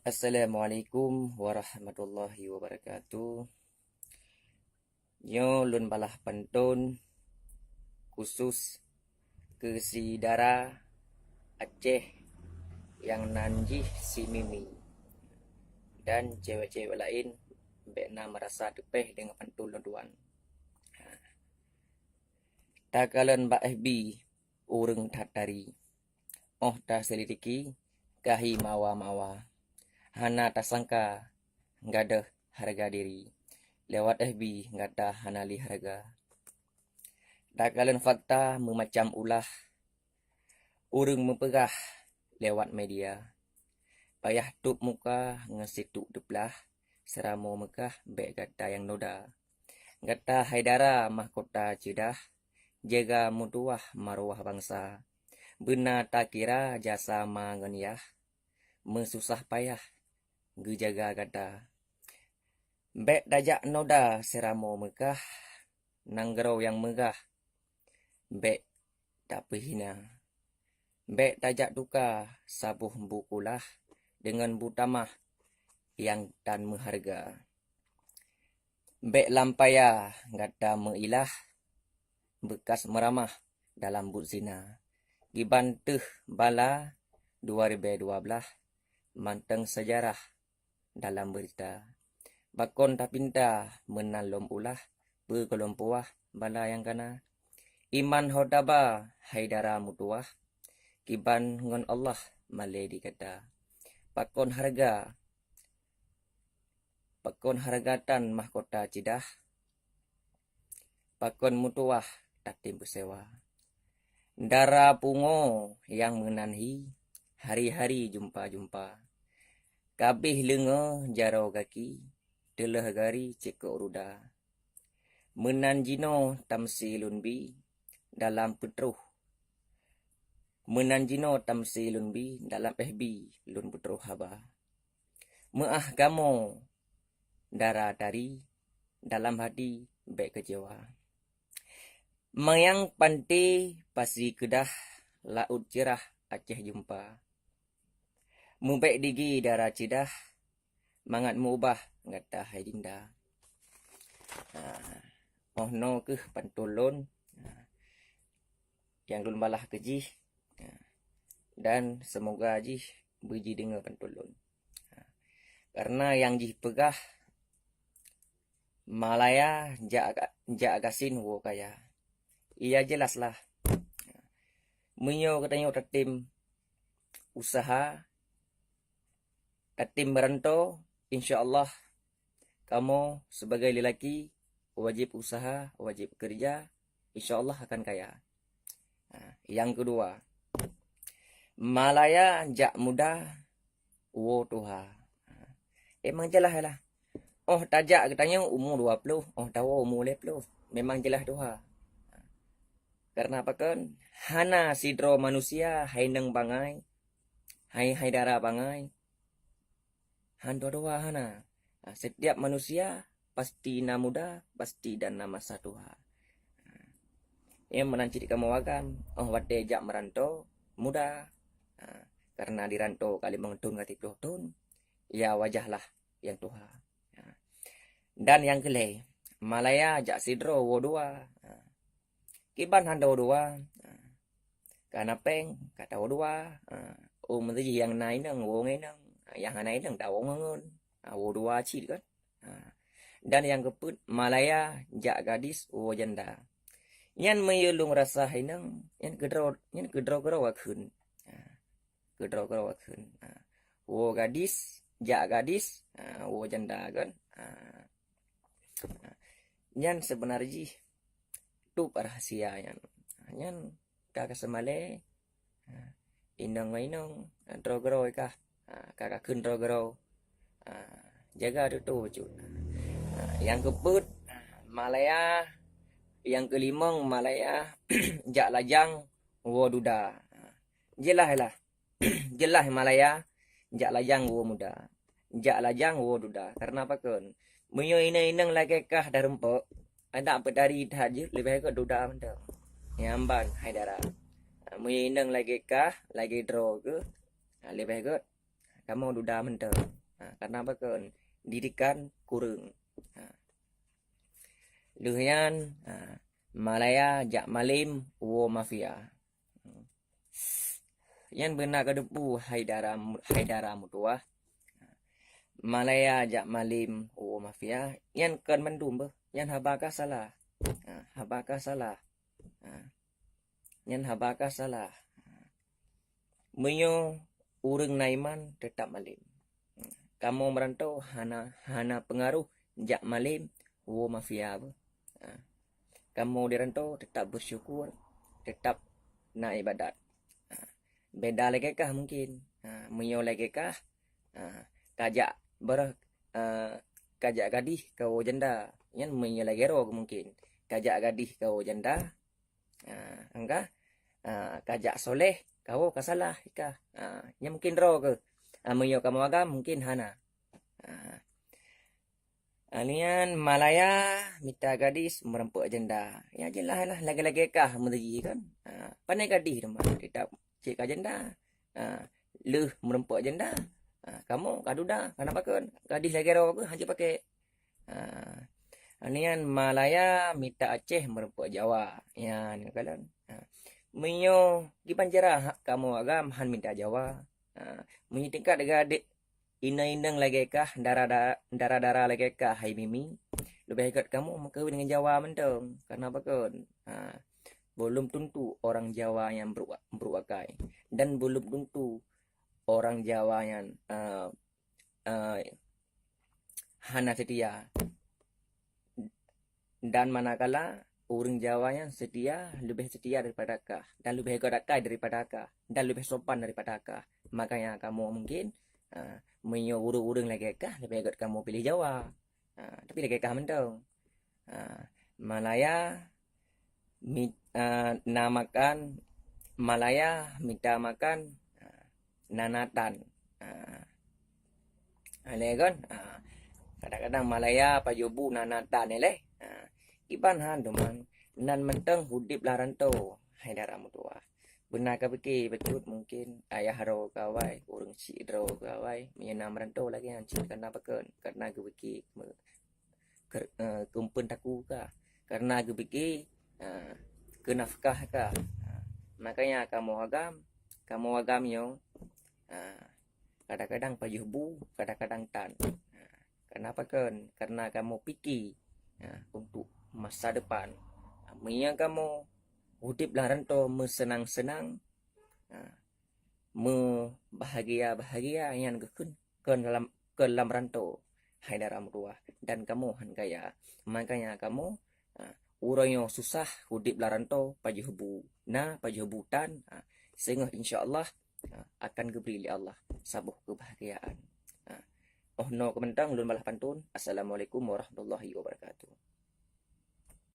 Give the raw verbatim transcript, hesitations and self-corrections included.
Assalamualaikum warahmatullahi wabarakatuh. Nyoe lôn balah pantôn khusus keu si dara Aceh nyang nan jih si Mimi dan cewek-cewek laén bék na meurasa teupéh deungon pantôn lôn tuan. Takalon bak F B ureuëng that tari. Óh taselidiki ka hi mawa-mawa. Hana tasangka gadôh hareuga diri. Lewat F B gata hana lé hareuga. Takalon fakta meumacam ulah. Ureuëng meupeugah lewat media, payah tôb muka ngon situk teuplah, seuramoe meukah bék gata nyang noda. Gata hai dara mahkota ceudah, jaga meutuwah maruwah bansa. Beuna takira jasa ma ngon yah, meususah payah geujaga gata. Bék tajak noda seuramoe meukah, nanggroe nyang meugah bék tapeuhina. Bék tajak tuka saboh bu kulah deungon bu tamah nyang tan meuhareuga. Bék lam paya gata meuilah beukas meuramah dalam buet zina. Kiban teuh bala dua ribée dua blaih mantong seujarah dalam beurita. Pakon tapinta meunan lom ulah, peue gohlom puwah bala nyang kana. Iman ho taba hai dara meutuwah, kiban ngon Allah malée di gata. Pakon hareuga, pakon hareuga tan mahkota ceudah, pakon meutuwah tatem peusewa. Dara pungo nyang meunan hi, hari-hari jumpa-jumpa. Kabeh leungoe jaroe gaki, teuleuh gari ceukok ruda. Meunan jinoe tamsi lôn bi dalam peutroh. Meunan jinoe tamsi lôn bi dalam F B lôn peutroh haba. Meuáh kamoe dara tari, dalam hati bék keucewa. Meuyang panté pasi keudah, laôt ceurah Aceh jumpa. Meubék digi dara ceudah, mangat meuubah gata hai dinda. Ha, oh noe keuh pantôn lôn, ha, nyang lôn balah keu jih, ha, dan seumoga jih beujideungoe pantôn lôn. Ha, kareuna nyang jih peugah, Malaya jak, jak gasien woe kaya. Iya jeulaih lah. Meunyoe geutanyoe tatem useuha, tatem meuranto, insya Allah kamoe sibagai lelaki wajéb useuha, wajéb keureuja, insya Allah akan kaya. Ha, nyang keudua, Malaya jak muda, woe tuha. Ha, emang jeulaih lah. Óh tajak geutanyoe umu dua ploh, óh tawoe umu lhée ploh. Memang jeulaih tuha. Kareuna pakon? Hana sidroe manusia hai neng bangai, hai, hai dara bangai, han tuha-tuha hana. Ha, setiap manusia pasti na muda, pasti dan na masa tuha. Ha, nyang meunan cit kamoe agam, óh watée jak meuranto, muda. Ha, kareuna di ranto ka limong thon ka siplôh thon, ya wajah lah nyang tuha. Ha. Dan nyang keulhée, Malaya jak sidroe woe dua. Ha. Kiban han tawoe dua. Ha. Ka na péng, ka tawoe dua. Ha. Oh, meusijih nyang na inong, woe ngon inong. Ha, nyang hana inong, tawoe ngon ngon. Ha, woe dua cit kan. Ha. Dan nyang keupeuet, Malaya jak gadis woe janda. Nyan meuyue lôn rasa inong, nyan keudroe, nyan keudroe-keudroe wakheun. Ha. Keudroe-keudroe wakheun. Ha. Woe gadis, jak gadis, ha, woe janda kan. Ha. Nyan seubeuna jih tôb rahsia nyan. Nyan ka ka seumalée, ha, inong ngon inong, ha, droe keudroe kah, ha, ka ka kheun droe keudroe. Ha, jaga tutoe bacut. Ha, nyang keupeuet, ha, Malaya, nyang keulimong Malaya jak lajang woe duda. Ha, jeulaih lah. Jeulaih Malaya jak lajang woe muda. Jak lajang woe duda. Kareuna pakon? Meunyoe inong-inong lagée kah darumpok, adak peutari that jeuet leubeh gét duda mantong. Nyan ban hai dara. Meunyoe inong lagée kah, lagée droe keuh, leubeh gét kamoe duda mantong. Ha, karena apa kan? Didikan kurang. Ha. Lheuh nyan, ha, Malaya jak malem woe mafia. Nyan beuna ka depu hai dara, hai dara meutuwah. Malaya jak malem woe mafia, nyan kon mandum beuh. Nyan haba ka salah. Ha, haba ka salah. Ha. Nyan haba ka salah. Meunyoe ureuëng na iman teutap malem. Kamoe meurantau hana, hana peungaroh jak malem woe mafia beuh. Ha. Kamoe di rantau teutap beusyukur, teutap na ibadat. Ha. Beda lagée kah mungkin. Ha, meunyoe lagée kah, ha, kajak beuroh, ha, kajak gadih kawoe janda. Nyan meunyoe lagée droe mungkin. Kajak gadih kawoe janda, ha, angka, ha, kajak soleh kawoe ka salah, ka. Ha, nyan mungkin droe keuh. Ha, meunyoe kamoe agam mungkin hana. Ha. Alian Malaya mita gadis meureumpok janda. Ya jeulaih lah lagée-lagée kah meuteuji kan. Ha, pane gadih teuma, teutap cit ka janda. Ha, lheuh meureumpok janda. Ha, kamoe ka duda, kana pakon. Gadih lagée droe keuh hana jipake. Ha, alian Malaya mita Aceh meureumpok Jawa. Ya, ni kalon. Ha, meunyoe kiban cara kamoe agam han mita Jawa. Ha, meunyoe tingkat gadih inong-inong lagée kah, dara-dara, dara-dara lagée kah hai Mimi, leubeh gét kamoe meukawen ngon Jawa mantong. Karena pakon? Ha, belum tentu orang Jawa yang beruk, beruk akai. Dan belum tentu orang Jawa yang, eh, eh, hana setia. Dan manakala ureuëng Jawa nyan setia, leubeh setia daripada kah, dan leubeh gét akai daripada kah, dan leubeh sopan daripada kah, makanya kamoe mungkin, ha, meunyoe ureuëng-ureuëng lagée kah, leubeh gét kamoe piléh Jawa. Ha, tapi lagée kah mantong. Ha, Malaya mi-, ha, na makan, Malaya mita makan, ha, na natan. Ha. Aleh kan? Ha. Kadang-kadang Malaya pajoh bu na natan ileh. Ha. Kiban han teuma nan mantong udeb lam rantau. Hai dara meutuwah. Beuna ka pike bacut mungkin ayah droe kawai, ureuëng syiek droe kawai, meunyoe na meurantau lagée nyan cit karena pakon? Karena geupike me-, ker-, eh, keumpeuen taku kah, karena geupike, eh, keu nafkah kah. Ha, makanya kamoe agam, kamoe agam nyoe, ha, kadang-kadang pajoh bu, kadang-kadang tan. Ha, karena pakon? Karena kamoe pike, ha, untuk masa depan. Ha, meunyoe kamoe udeb lam rantau meuseunang-seunang, ha, meubahagia-bahagia nyan geukheun kon lam, kon lam rantau, hai dara meutuwah, dan kamoe han kaya. Makanya kamoe, ha, uroe nyoe susah udeb lam rantau, pajoh bu na, pajoh bu tan, ha, singoh insya Allah, ha, akan geubri lé Allah saboh keubahgiaan. Ha. Oh noe keuh mantong lôn balaih pantun. Assalamualaikum warahmatullahi wabarakatuh.